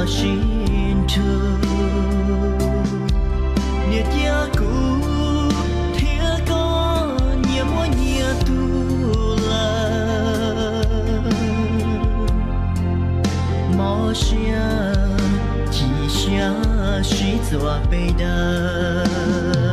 sib nrug, niam cia kuv thiab koj nyias muaj nyias tug lawm. Mob siab chim siab sib txuas pes daws.